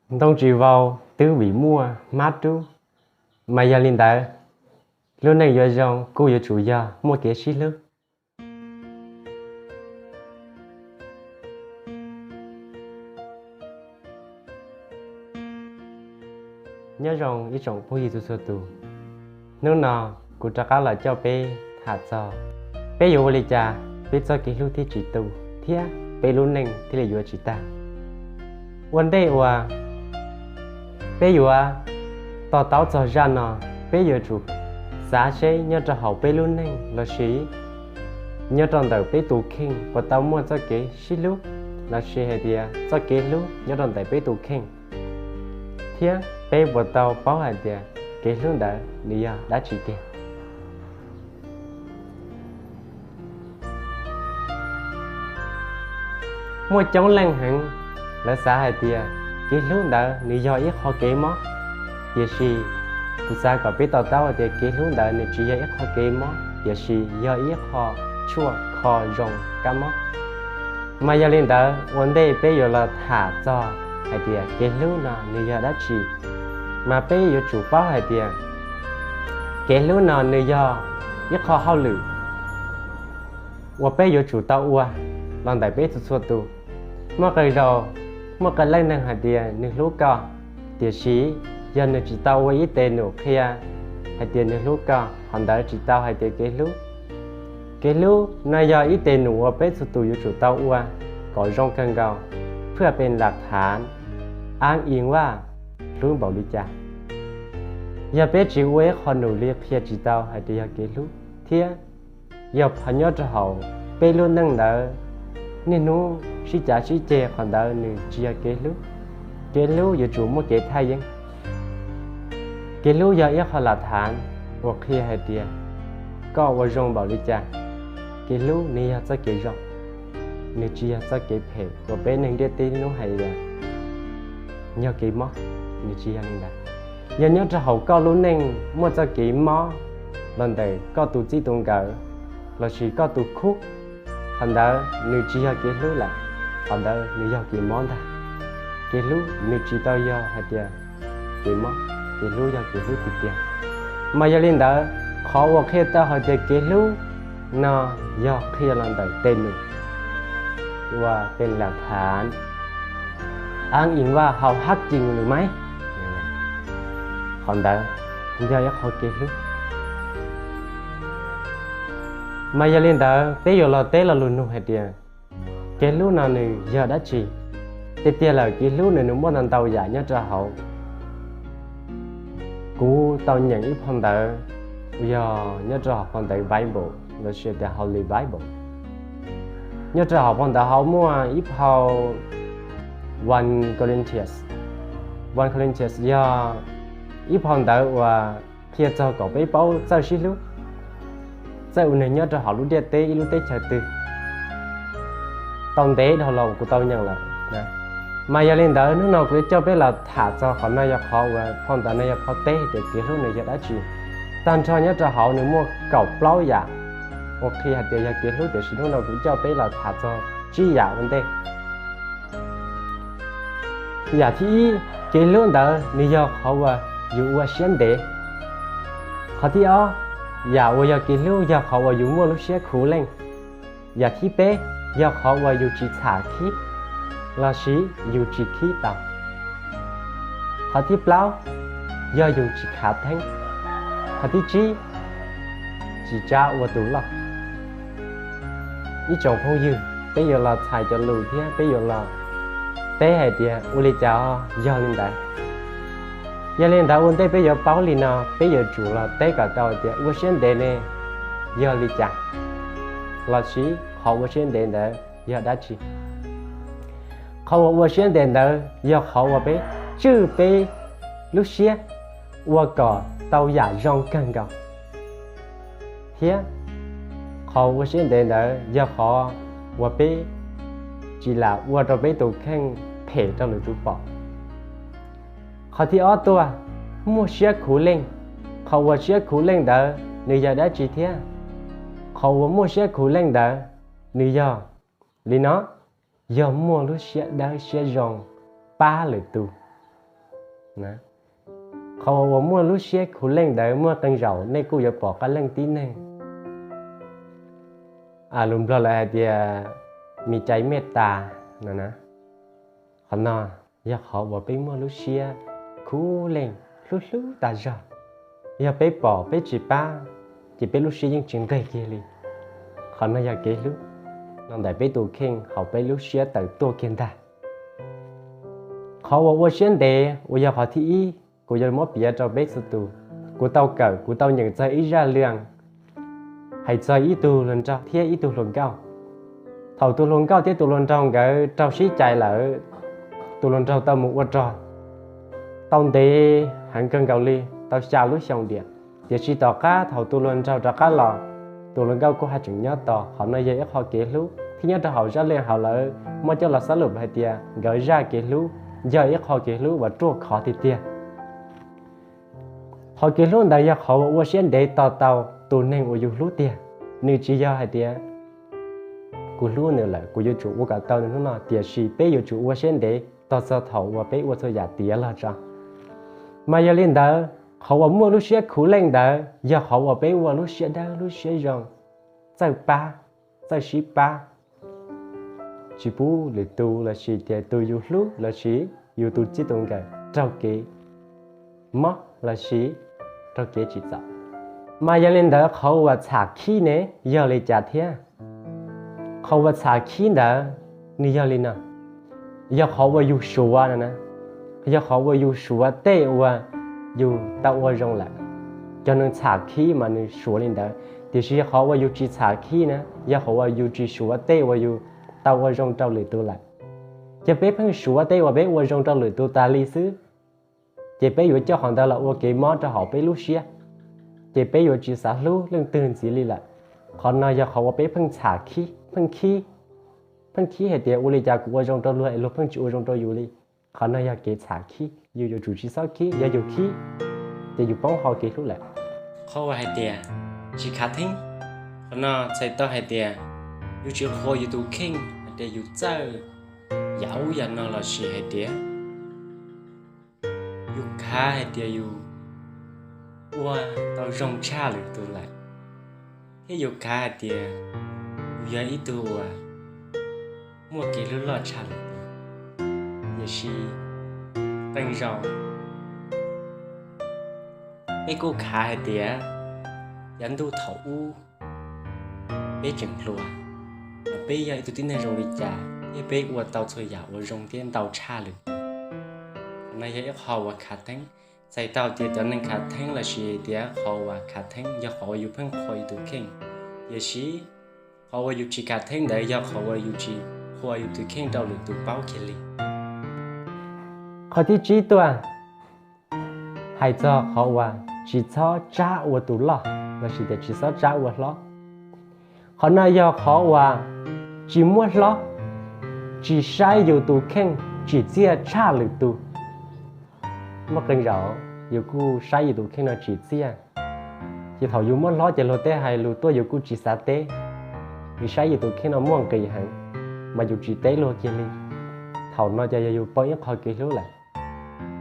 Ntoo tsis vau twb vim muaj hmab rub, mas yog li ntawd, lub neej yuav zoo kuj yuav tsum yog muaj kev sib hlub. Nyob zoo ib tsoom phooj ywg txhua txhua tus, hnub no kuv rov qab los coj peb tham txog peb yuav ua li cas peb txoj kev hlub thiaj tsis tu thiab peb lub neej thiaj li yuav tsis tag. Ua ntej uas peb yuav to taub txog zaj no, peb yuav tsum xav seb nyob rau hauv peb lub neej lossis nyob rau ntawm peb tus kheej puas tau muaj txoj kev sib hlub lossis hais tias txoj kev hlub nyob rau ntawm peb tus kheej, thiab peb puas tau paub hais tias kev hlub ntawd nws yog dab tsi tiag. Muaj coob leej heev lawv xav hais tias kev hlub ntawd nws yog ib qho kev mob, tiam sis kuv xav kom peb to taub hais tias kev hlub ntawd nws tsis yog ib qho kev mob, tiam sis yog ib qho tshuaj kho zoo kab mob. Mas yog li ntawd ua ntej peb yuav los tham txog hais tias kev hlub no nws yog dab tsi, mas peb yuav tsum paub hais tias kev hlub no nws yog ib qho hauj lwm uas peb yuav tsum tau ua los ntawm peb txhua txhua tus. Muaj qee zaus, muaj qee leej neeg hais tias nws hlub koj, tiam sis yog nws tsis tau ua ib tes num qhia hais tias nws hlub koj, qhov ntawd tsis tau hais tias kev hlub. Kev hlub no yog ib tes num uas peb txhua tus yuav tsum tau ua kom zoo kawg nkaus, phwj pes las thav, ab ib vaj, hlub npaum li cas. Yog peb tsis ua ib qho num li qhia tsis tau hais tias yog kev hlub, thiab yog phov nyob rau hauv peb lub neej ntawd niaj hnub sib cav sib ceg, qhov ntawd nws tsis yog kev hlub. Kev hlub yuav tsum muaj kev thaj yeeb. Kev hlub yog ib qho las thav uas qhia hais tias koj ua zoo npaum li cas. Kev hlub nws yog txoj kev zoo, nws tsis yog txoj kev phem uas peb neeg ntiaj teb hnub hais tias yog kev mob, nws tsis yog li ntawd. Yog nyob rau hauv koj lub neej muaj txoj kev mob los ntawm koj tus txij tus nkawm lossis koj tus khub, qhov ntawd nws tsis yog kev hlub lawm, qhov ntawd nws yog kev mob ntag. Kev hlub nws tsis tau yog hais tias kev mob, kev hlub yog kev hlub tiag tiag. Mas yog li ntawd, qhov uas qhia tau hais tias kev hlub no yog qhia los ntawm tes num uas pes las thav, ab ib vaj, hau hab ci nws mas, qhov ntawd yog ib qho kev hlub. Mas yog li ntawd peb yuav los teb lo lus nug hais tias kev hlub no nws yog dab tsi? Tiag tiag lawm kev hlub nws nws muaj ntau ntau yam nyob rau hauv. Kuv tau nyeem ib phau ntawv, yog nyob rau hauv phau ntawv Bible lossis tias Holy Bible. Nyob rau hauv phau ntawv hauv muaj ib phau One Corinthians. One Corinthians yog ib phau ntawv uas qhia txog kom peb paub txawj sib hlub, txawj ua neeg nyob rau hauv lub ntiaj teb ib lub teb chaws twg. Tau ntev dhau los kuv tau nyeem lawm. Mas yog li ntawd hnub no kuv yuav coj peb los tham txog qhov no, yog qhov uas phau ntawv no yog phau teb tias kev hlub nws yog dab tsi. Tag nrho nyob rau hauv nws muaj kaum plaub yam uas qhia hais tias yog kev hlub, tiam sis hnub no kuv coj peb los tham txog tsib yam ua ntej. Yam thib ib, kev hlub ntawd nws yog qhov uas yus ua siab ntev. Qhov thib ob, yam uas yog kev hlub yog qhov uas yus muaj lub siab khuv leej. Yam thib peb, yog qhov uas yus tsis txham khib lossis yus tsis khib tau. Qhov thib plaub, yog yus tsis khav theeb. Qhov thib tsib, tsis txhob ua tus loj. Ib tsoom phooj ywg, peb yuav los txhais cov lus thiab peb yuav los teb hais tias ua li cas yog li ntawd. Yog li ntawd ua ntej peb yuav paub li no, peb yuav tsum los teb kom tau tias ua siab ntev ne yog li cas, lossis qhov ua siab ntev ntawd yog dab tsi. Qhov uas ua siab ntev ntawd yog qhov uas peb tswj peb lub siab ua kom tau yam zoo kawg nkaus, thiab qhov ua siab ntev ntawd yog qhov uas peb tsis lam ua rau peb tus kheej phem rau lwm tus pom. Qhov thib ob tuaj, muaj siab khuv leej. Qhov uas siab khuv leej ntawd nws yog dab tsi thiab? Qhov uas muaj siab khuv leej ntawd nws yog li no, yog muaj lub siab dawb siab zoo pab lwm tus. Qhov uas muaj lub siab khuv leej ntawd muaj qee zaum nej kuj yuav pom qab leej tib neeg, lus Nplog lawv hais tias mi cai mej tas no. Qhov no yog qhov uas peb muaj lub siab khuv leej hlub hlub tas zog. Yog peb pom peb tsis pab, ces peb lub siab yeej tsis nqig kiag li. Qhov no yog kev hlub los ntawm peb tus kheej hauv peb lub siab tawm tuaj kiag ntag. Qhov uas ua siab ntev uas yog qhov thib ib, kuv yuav muab piav rau peb txhua tus. Kuv tau kawm, kuv tau nyeem txog ib zaj leeg hais txog ib tug hluas nraug thiab ib tug hluas nkauj. Thaum tus hluas nkauj thiab tus hluas nraug nkawd raug sib cais lawm, tus hluas nraug tau mus ua rog tau ntev heev kawg nkaus li, tau xya lub xyoo diam. Tiam sis tom qab thaum tus hluas nraug rov qab los, tus hluas nkauj kuj haj tseem nyob tos. Qhov no yog ib qho kev hlub thiab nyob rau hauv zaj leeg hauv lawv muab coj los xab lum hais tias nkawd zaj kev hlub yog ib qho kev hlub uas ruaj khov tiag tiag. Qhov kev hlub ntawd yog qhov uas ua siab ntev tos tau tus neeg uas yus hlub tiag. Nws tsis yog hais tias kuv hlub nws lawm kuv yuav tsum ua kom tau nws hnub no, tiam sis peb yuav tsum ua siab ntev tos txog thaum uas peb ua txhua yam tiav los tso. Mas yog li ntawd, qhov uas muaj lub siab khuv leej ntawd yog qhov uas peb ua lub siab dawb lub siab zoo, txawj pab, txawj sib pab, tsis pub lwm tus lossis tias tus yus hlub lossis yus tus txij tus nkawm raug kev mob lossis raug kev tsim txom. Mas yog li ntawd qhov uas txham khib ne yog li cas thiab? Qhov uas txham khib ntawd nws yog li no, yog qhov uas yus suav no na, yog qhov uas yus suav tej uas yus tau ua zoo lawm. Cov neeg txham khib mas nws suav li ntawd, tiam sis yog qhov uas yus tsis txham khib na, yog qhov uas yus tsis suav tej uas yus tau ua zoo rau lwm tus lawm. Yog peb pheej suav tej uas peb ua zoo rau lwm tus tas li xwb, ces peb yuav coj qhov ntawd los ua kev mob rau hauv peb lub siab, ces peb yuav tsis xav hlub leej twg ntxiv li lawm. Qhov no yog qhov uas peb pheej txham khib, pheej khib, pheej khib hais tias ua li cas kuv ua zoo rau luag es luag pheej tsis ua zoo rau yus li. Qhov no yog kev txham khib, yus yuav tsum tsis txhob khib, yog yus khib ces yus poob hauv kev hlub lawm. Qhov uas hais tias tsis khav theeb, qhov no txhais tau hais tias yus tsis qhuas yus tus kheej hais tias yus txawj yam ub yam no lossis hais tias yus khav hais tias yus ua tau zoo tshaj lwm tus lawm, thiab yus khav hais tias yus yog ib tug uas muaj kev hlub loj tshaj lwm tus. Tiam sis qee zaus peb kuj khav hais tias yav ntuj thaum ub peb tseem hluas, mas peb yog ib tug tib neeg zoo li cas thiab peb ua tau txhua yam uas zoo thiab ntau tshaj lwm tus. Qhov no yog ib qho uas khav theeb. Txhais tau tias cov neeg khav theeb lossis tias qhov uas khav theeb yog qhov uas yus pheej qhuas yus tus kheej, tiam sis qhov uas yus tsis khav theeb ntawd yog qhov uas yus tsis qhuas yus tus kheej rau lwm tus paub kiag li. Qhov thib tsib tuaj hais txog qhov uas tsis txhob tsab ua tus loj lossis tias tsis txhob tsab ua hlob. Qhov no yog qhov uas tsis muab hlob, tsis saib yus tus kheej tsim txiaj tshaj lwm tus. Muaj qee zaum yus kuj saib yus tus kheej no tsim txiaj, ces thaum yus muab hlob ces luag tej hais lus tuaj yus kuj tsis xav teb. Yus saib yus tus kheej no muaj nqis heev, mas yus tsis teb luag kiag li. Thaum no ces yog yus poob ib qho kev hlub lawm,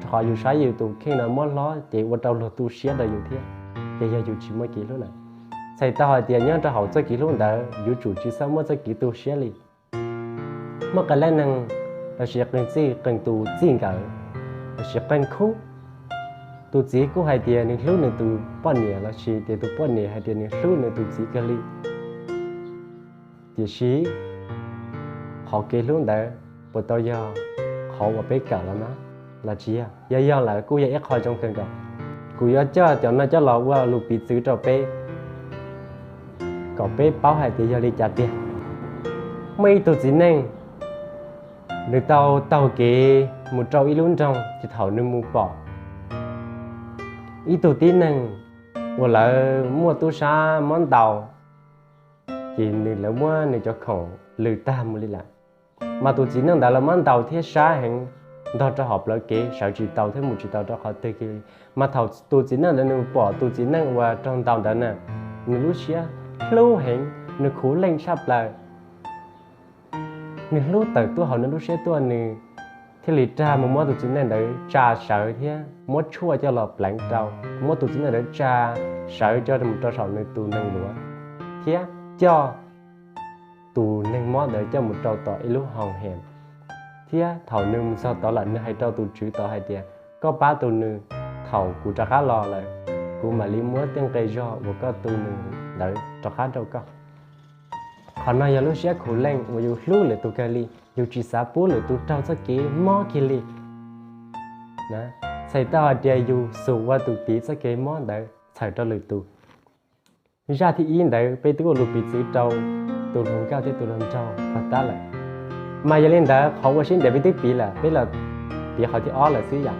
rau qhov yus saib yus tus kheej no muab hlob ces ua rau luag tu siab rau yus thiab, ces yog yus tsis muaj kev hlub lawm. Txhais tau hais tias nyob rau hauv txoj kev hlub ntawd yuav tsum tsis txhob muab txoj kev tu siab li. Muaj qee leej neeg lossis qee txij qee tus txij nkawm lossis qee khub, tus txiv kuj hais tias nws hlub nws tus poj niam lossis tias tus poj niam hais tias nws hlub nws tus txiv kawg li. Tiam sis qhov kev hlub ntawd puas tau yog qhov uas peb kawm los no los tsis yog? Yog yog lawm kuj yog ib qho zoo kawg nkaus. Kuv yuav coj cov no coj los ua lus piv txwv rau peb kom peb paub hais tias yog li cas tiag. Muaj ib tug txiv neej, nws tau taug kev mus rau ib lub nroog, ces thaum nws mus pom ib tug tib neeg uas lawv muaj tub sab mob ntaus, ces nws lawv muab nws cov khoom lwm tag mus li lawm. Mas tus txiv neej ntawd lawv mob ntaus thiab sab heev, ntog rau hauv plawv kev sawv tsis tau thiab mus tsis tau rau qhov twg kiag li. Mas thaum tus txiv neej ntawd nws pom tus txiv neej uas raug ntaus ntawd na, nws lub siab hlub heev, nws khuv leej tshaj plaws. Nws hlub tawm tuaj hauv nws lub siab tuaj, nws thiaj li rag mus muab tus txiv neej ntawd tsa sawv thiab muab tshuaj coj los pleev rau, muab tus txiv neej ntawd tsa sawv coj mus rau saum nws tus nees luav, thiab coj tus neeg mob ntawd coj mus rau tom ib lub hoo hem, thiab thaum nws mus txog tod lawm nws hais rau tus tswv tod hais tias, koj pab tus nws, thaum kuv rov qab los lawm, kuv mam li muab tej nqe zog uas koj tu nws ntawd rov qab rau koj. Qhov no yog lub siab khuv leej uas yus hlub lwm tus kawg li, yus tsis xav pub lwm tus raug txoj kev mob kiag li. Txhais tau hais tias yus xum ua tus piv txoj kev mob ntawd txhawm rau lwm tus. Zaj thib ib ntawd peb twb ua lus piv txwv rau tus hluas nkauj thiab tus hluas nraug pog tab lawm. Mas yog li ntawd qhov ua siab ntev peb twb piv lawm, peb los piv qhov thib ob lawm xwb yom.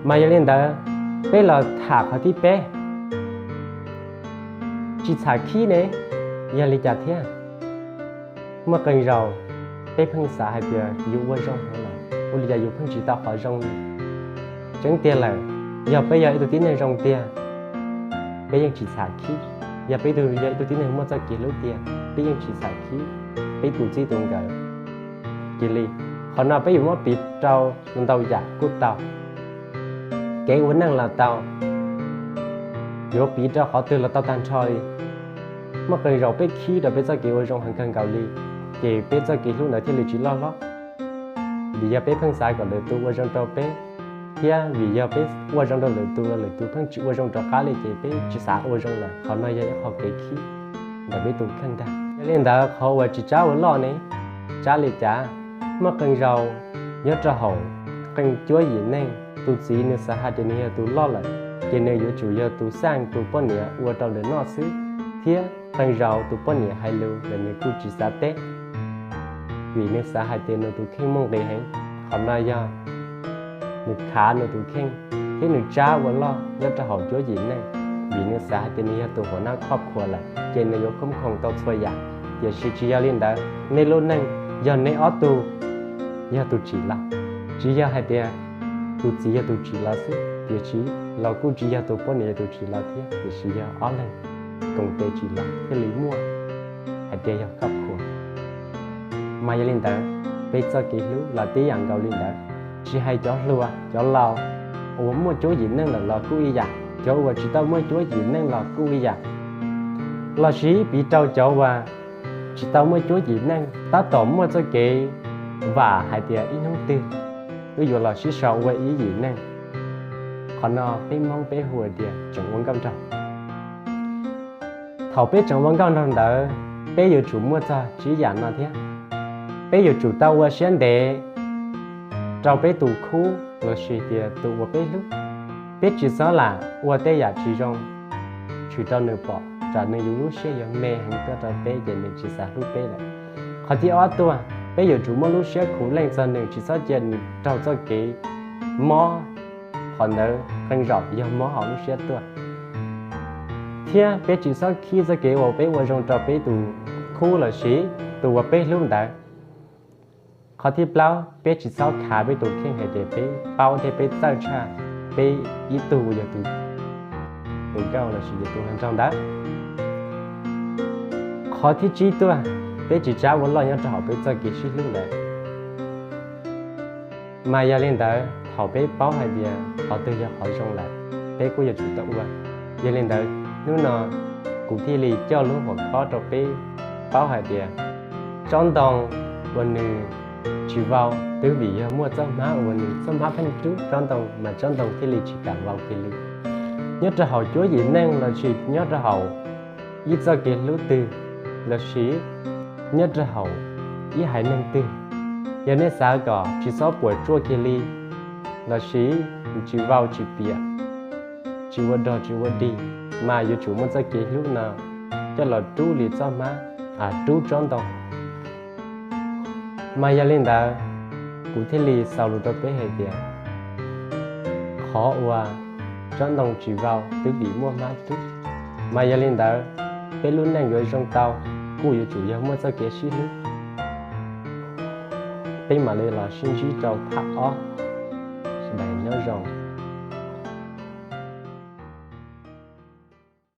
Mas yog li ntawd peb los tham qhov thib peb, tsis txham khib ne, yog li cas thiab? Muaj qee zaus peb pheej xav hais tias yus ua zoo heev lawm, ua li cas yus pheej tsis tau qhov zoo li. Tseeb tiag lawm, yog peb yog ib tug tib neeg zoo tiag, peb yeej tsis txham khib. Yog peb yog ib tug tib neeg muaj txoj kev hlub tiag, peb yeej tsis txham khib peb tus txij tus nkawm kiag li. Qhov no peb yuav muab piv rau ntau yam kuj tau, kev ua neej los tau, yuav piv rau qhov twg los tau tag nrho li. Muaj qee zaus peb khib rau peb txoj kev ua zoo heev kawg nkaus li, ces peb txoj kev hlub ntawd thiaj li tsis loj hlob. Vim yog peb pheej xav kom lwm tus ua zoo rau peb, thiab vim yog peb ua zoo rau lwm tus los lwm tus pheej tsis ua zoo rov qab li ces peb tsis xav ua zoo lawm. Qhov no yog ib qho kev khib ntawm peb tus kheej ntag. Yog li ntawd qhov uas tsis tsab ua loj ne, tsab li cas? Muaj qee zaus nyob rau hauv qee cuab yim neej, tus txiv nws xav hais tias nws yog tus loj lawm, ces nws yuav tsum yog tus xaj tus poj niam ua rau lwm noj xwb, thiab qee zaus tus poj niam hais lus los nws kuj tsis xav teb, vim nws xav hais tias nws tus kheej muaj nqis heev. Qhov no yog nws khav nws tus kheej thiab nws tsab ua loj nyob rau hauv cuab yim neej, vim nws xav hais tias nws yog tus hua nab khob khua lawm ces nws yuav khoob khoom tau txhua yam. Tiam sis tsis yog li ntawd, nej lub neej yog neb ob tug yog tus tsim los, tsis yog hais tias tus txiv yog tus tsim los xwb, tiam sis los kuj tsis yog tus poj niam yog tus tsim los thiab, tiam sis yog ob leeg koom tes tsim los thiaj li muaj hais tias yog khob khua. Mas yog li ntawd, peb txoj kev hlub los tib yam nkaus li ntawd, tsis hais cov hluas cov laus uas muaj cuab yim neej lawm los kuj ib yam, cov uas tsis tau muaj cuab yim neej los kuj ib yam. Los sis piv rau cov uas tsis tau muaj cuab yim neej tab tom muaj txoj kev vam hais tias ib hnub twg wb yuav los sib sau ua ib yim neej. Qhov no peb Hmoob peb hu tias tseem ua nkauj nraug. Thaum peb tseem ua nkauj nraug ntawd, peb yuav tsum muaj txog tsib yam no thiab. Peb yuav tsum tau ua siab ntev rau peb tus khub lossis tias tus uas peb hlub. Peb tsis txhob lam ua tej yam tsis zoo tshwm rau nws pom, tsam nws yuav lub siab yuav me heev tuaj rau peb ces nws tsis xav hlub peb lawm. Qhov thib ob tuaj, peb yuav tsum muaj lub siab khuv leej txog nws, tsis txhob cia nws raug txoj kev mob. Qhov ntawd qee zaum yog mob hauv lub siab tuaj. Thiab peb tsis txhob khib txoj kev uas peb ua zoo rau peb tus khub lossis tus uas peb hlub ntawd. Qhov thib plaub, peb tsis txhob khav peb tus kheej hais tias peb paub thiab peb txawj tshaj peb ib tug uas yog tus nkauj lossis yog tus hluas nraug ntawd. Qhov thib tsib tuaj, peb tsis tsab ua loj nyob rau hauv peb txoj kev sib hlub ntawd. Mas yog li ntawd, thaum peb paub hais tias qhov twg yog qhov zoo lawm, peb kuj yuav tsum tau ua. Yog li ntawd, hnub no kuv thiaj li coj lub hom khob rau peb paub hais tias tsob ntoo uas nws tsis vau twb vim yog muaj txoj hmab uas nws txoj hmab pheej rub tsob ntoo mas tsob ntoo thiaj li tsis kam vau kiag li. Nyob rau hauv cuab yim neej lossis nyob rau hauv ib txoj kev hlub twg lossis nyob rau hauv ib haiv neeg twg, yog nej xav kom tsis txhob puas tsuaj kiag li lossis tsis vau tsis piam, tsis ua dog tsis ua dig, mas yuav tsum muaj txoj kev hlub no coj los rub li txoj hmab, rub tsob ntoo. Mas yog li ntawd, kuv thiaj li xaus lus rau peb hais tias qhov uas tsob ntoo tsis vau twb vim muaj hmab rub. Mas yog li ntawd, peb lub neej yuav zoo tau kuj yuav tsum yog muaj txoj kev sib hlub. Peb mam li los sib ntsib rau phab ob. Sawv daws nyob zoo.